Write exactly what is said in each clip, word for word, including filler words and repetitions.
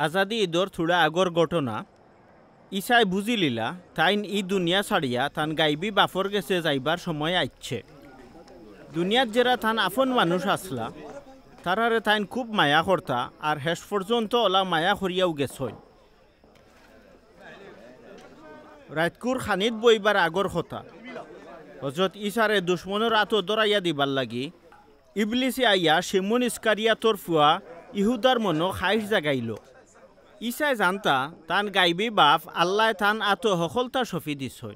আজাদি ইদর থুড়া আগর ঘটনা। ইছায় বুঝিলিলা, তাইন ই দুনিয়া ছাড়িয়া তান গাইবি বাফর গেছে যাইবার সময় আইছে। দুনিয়াত যেরা তান আফন মানুষ আছলা, তারারে তাইন খুব মায়া করতা, আর হেষ পর্যন্ত অলা মায়া করিয়াউ গেছইন। রাইতকুর খানিত বইবার আগর কথা, হজরত ইছারে দুশমনর আতো ধরাইয়া দিবার লাগি ইবলিসে আইয়া শিমুন ইস্কারিয়াতর ফুয়া ইহুদার মনো খাইশ জাগাইলো। ইছায় জানতা, তান গাইবি বাফ আল্লায় তান আতো হকলতা সফি দিছইন।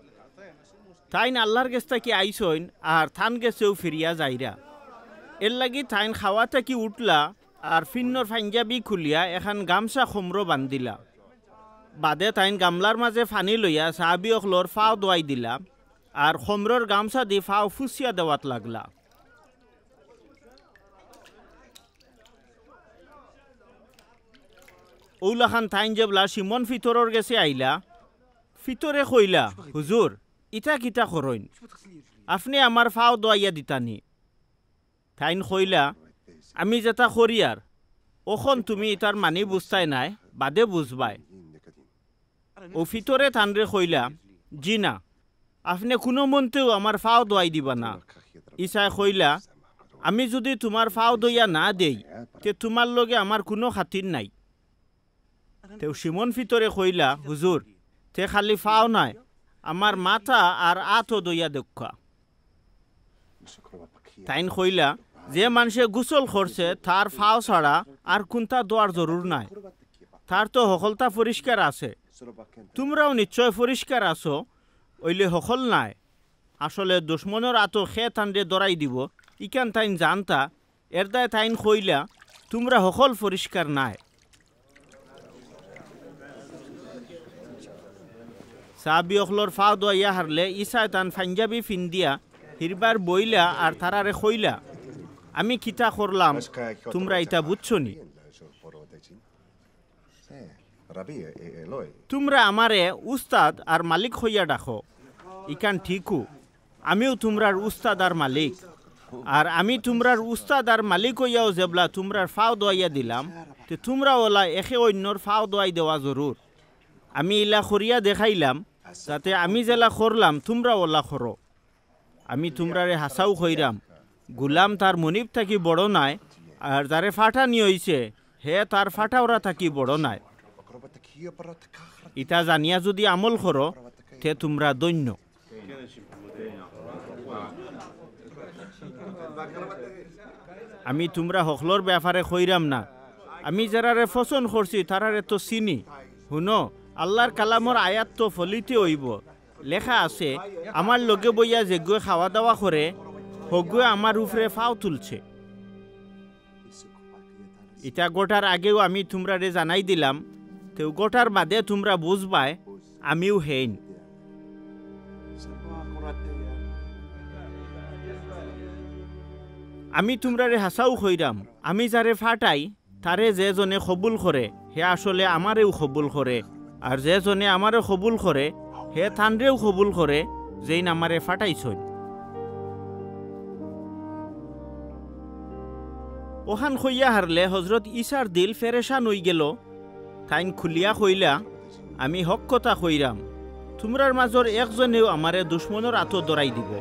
তাইন আল্লার গেছ থাকি আইছইন, আর তান গেছেউ ফিরিয়া যাইরা। এরলাগি তাইন খাওয়া থাকি উঠলা, আর ফিন্নর পাঞ্জাবি খুলিয়া এখান গামছা খমরো বান্ধিলা। বাদে তাইন গামলার মাজে ফানি লইয়া সাহাবি অকলর ফাও ধোয়াই দিলা, আর খমরর গামছা দি ফাও ফুছিয়া দেওয়াত লাগলা। অউলাখান তাইন যেবলা শিমন ফিতরর গেছে আইলা, ফিতরে কইলা, "হুজুর, ইতা কিতা করইন? আফনে আমার ফাও ধোয়াইয়া দিতানি।" তাইন কইলা, "আমি যেতা করিয়ার, অখন তুমি ইতার মানি বুঝতায় নায়, বাদে বুঝবায়।" অউ ফিতরে তানরে কইলা, "জি না, আফনে কুনুমন্তেউ আমার ফাও ধোয়াই দিবা না।" ইছায় কইলা, "আমি যুদি তুমার ফাও ধোয়াইয়া না দেই, তে তুমার লগে আমার কুনু খাতির নাই।" তেউ শিমন ফিতরে কইলা, "হুজুর, তে খালি ফাও নায়, আমার মাথা আর আতও ধোয়াইয়া দেউক্কা।" তাইন কইলা, "যে মানষে গোসল করছে, তার ফাও ছাড়া আর কুন্তা ধোয়ার জরুর নাই। তার তো হকলতা পরিষ্কার আছে। তুমরাও নিশ্চয় পরিষ্কার আছো, অইলে হকল নায়।" আসলে দুশমনর আতো কে তানরে ধরাই দিবো, ইখান তাইন জানতা, এরদায় তাইন কইলা, "তুমরা হকল পরিষ্কার নায়।" সাহাবি অকলর ফাও ধোয়াইয়া হারলে ইছায় তান পাঞ্জাবি ফিন্দিয়া হিরবার বইলা আর তারারে কইলা, "আমি কিতা করলাম, তুমরা ইতা বুঝছো নি? তুমরা আমারে উস্তাদ আর মালিক কইয়া ডাকো, ইখান ঠিকউ, আমিও তুমরার উস্তাদ আর মালিক। আর আমি তুমরার উস্তাদ আর মালিক অইয়াও যেবলা তুমরার ফাও ধোয়াইয়া দিলাম, তে তুমরা অলা একে অইন্যর ফাও ধোয়াই দেওয়া জরুর। আমি ইলা করিয়া দেখাইলাম, যাতে আমি যেলা করলাম তুমরা অলা করো। আমি তুমরারে হাছাউ কইরাম, গুলাম তার মনিব থাকি বড় নায়, আর যারে ফাটানি অইছে, হে তার ফাটাওরা থাকি বড় নায়। ইতা জানিয়া যুদি আমল করো, তে তুমরা ধন্য।" আমি তুমরা হকলর বেয়াপারে কইরাম না, আমি যেরারে পছন্দ করছি তারারে তো চিনি। হুনো, আল্লার কালামর আয়াত তো ফলিতে অইবো, লেখা আছে, "আমার লগে বইয়া যেগুয়ে খাওয়া দাওয়া করে, হগুয়ে আমার উপরে ফাও তুলছে।" ইতা ঘটার আগেউ আমি তুমরারে জানাই দিলাম, তেউ ঘটার বাদে তুমরা বুঝবায়, আমিও হেইন। আমি তুমরারে হাছাউ কইরাম, আমি যারে ফাটাই, তারে যে জনে কবুল করে, হে আসলে আমারেউ কবুল করে, আর যে জনে আমারে কবুল করে, হে তানরেউ কবুল করে, যেইন আমারে ফাটাইছইন। অখান কইয়া হারলে হজরত ইছার দিল পেরেশান অইগেলো। তাইন খুলিয়া কইলা, "আমি হক কথা কইরাম, তুমরার মাজর একজনেউ আমারে দুশমনর আতো ধরাই দিবো।"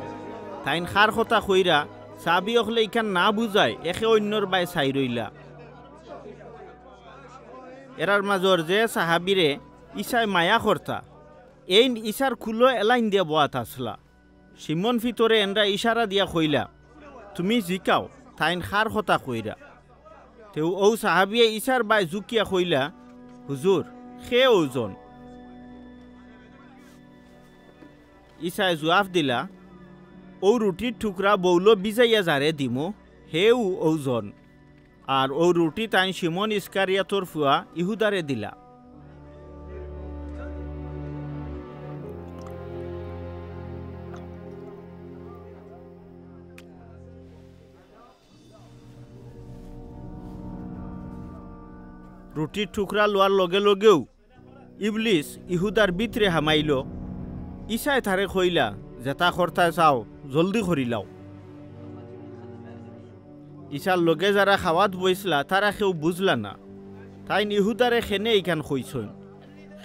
তাইন কার কথা কইরা, সাহাবি অকলে ইখান না বুঝায় একে অইন্যর বায় চাই রইলা। এরার মাজর যে সাহাবিরে ইছায় মায়া করতা, এইন ইছার কুলো এলাইন দিয়া বওয়াত আছলা। শিমন ফিতরে এনরা ইশারা দিয়া কইলা, "তুমি জিকাও, তাইন কার কথা কইরা?" তেউ অউ সাহাবিয়ে ইছার বায় জুকিয়া কইলা, "হুজুর, কে অউ জন?" ইছায় জুয়াফ দিলা, "অউ রুটির টুকরা বউলো ভিজাইয়া যারে দিমু, হেউ অউ জন।" আর অউ রুটি তাইন শিমন ইস্কারিয়াতর ফুয়া ইহুদারে দিলা। রুটির টুকরা লওয়ার লগে লগেউ ইবলিস ইহুদার ভিতরে হামাইলো। ইছায় তারে কইলা, "যেতা করতায় চাও, জলদি করিলাও।" ইছার লগে যারা খাওয়াত বইছলা, তারা কেউ বুঝলা না। তাইন ইহুদারে কেনে ইখান কইছইন?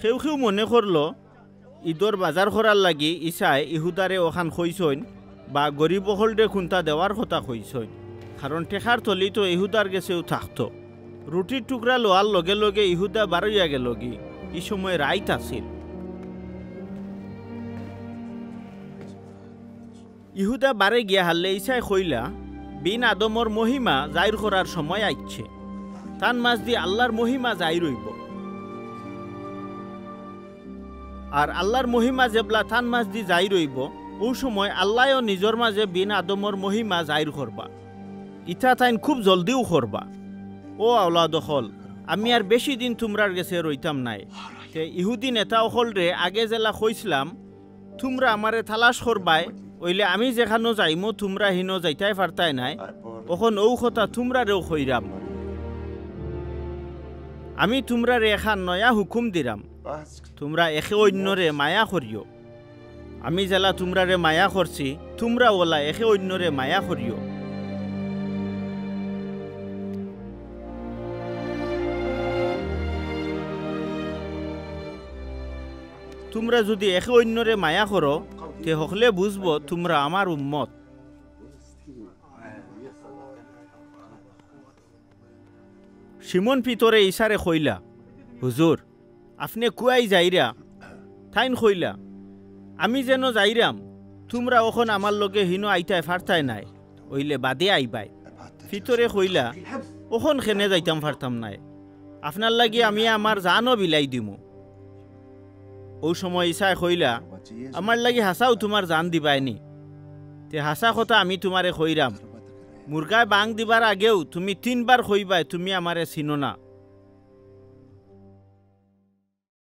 কেউ কেউ মনে করলো, ইদর বাজার করার লাগি ইছায় ইহুদারে অখান কইছইন বা গরিব অকলরে কুন্তা দেওয়ার কথা কইছইন, কারণ টেকার থলি তো ইহুদার গেছেউ থাকতো। রুটির টুকরা লওয়ার লগে লগে ইহুদা বারইয়া গেলগি। ই সময় রাইত আছিল। ইহুদা বারে গিয়া হারলে ইছায় কইলা, বিন আদমর মহিমা জাইর করার সময় আইছে। তান মাজদি আল্লার মহিমা জাইর অইবো। আর আল্লার মহিমা যেবলা তান মাজদি জাইর অইবো, অউ সময় আল্লায়ও নিজর মাজে বিন আদমর মহিমা জাইর করবা। ইতা তাইন খুব জলদিউ করবা। ও আওলাদ অকল, আমি আর বেশি দিন তুমরার গেছে রইতাম নায়। তে ইহুদি নেতা অকলরে আগে যেলা কইছলাম, তুমরা আমারে তালাশ করবায়, অইলে আমি যেখানো যাইমু তুমরা হিনো যাইতায় পারতায় নায়। অখন অউ কথা তুমরারেও কইরাম। আমি তুমরারে এখান নয়া হুকুম দিরাম, তুমরা একে অইন্যরে মায়া করিও। আমি যেলা তুমরারে মায়া করছি, তুমরাও অলা একে অইন্যরে মায়া করিও। তুমরা যুদি একে অইন্যরে মায়া করো, তে হকলে বুঝবো তুমরা আমার উম্মত। শিমন পিতরে ইছারে কইলা, হুজুর, আপনে কুয়াই যাইরা? তাইন কইলা, আমি যেন যাইরাম, তুমরা অখন আমার লগে হিনো আইতায় পারতায় নায়, অইলে বাদে আইবায়। পিতরে কইলা, অখন কেনে যাইতাম পারতাম নায়, আপনার লাগি আমি আমার জানও বিলাই দিমু। অউ সময় ইছায় কইলা, আমার লাগি হাছাউ তুমার জান দিবায়নি? তে হাছা কথা আমি তুমারে কইরাম, মুরগায় বাং দিবার আগেউ তুমি তিনবার কইবায় তুমি আমারে চিনো না।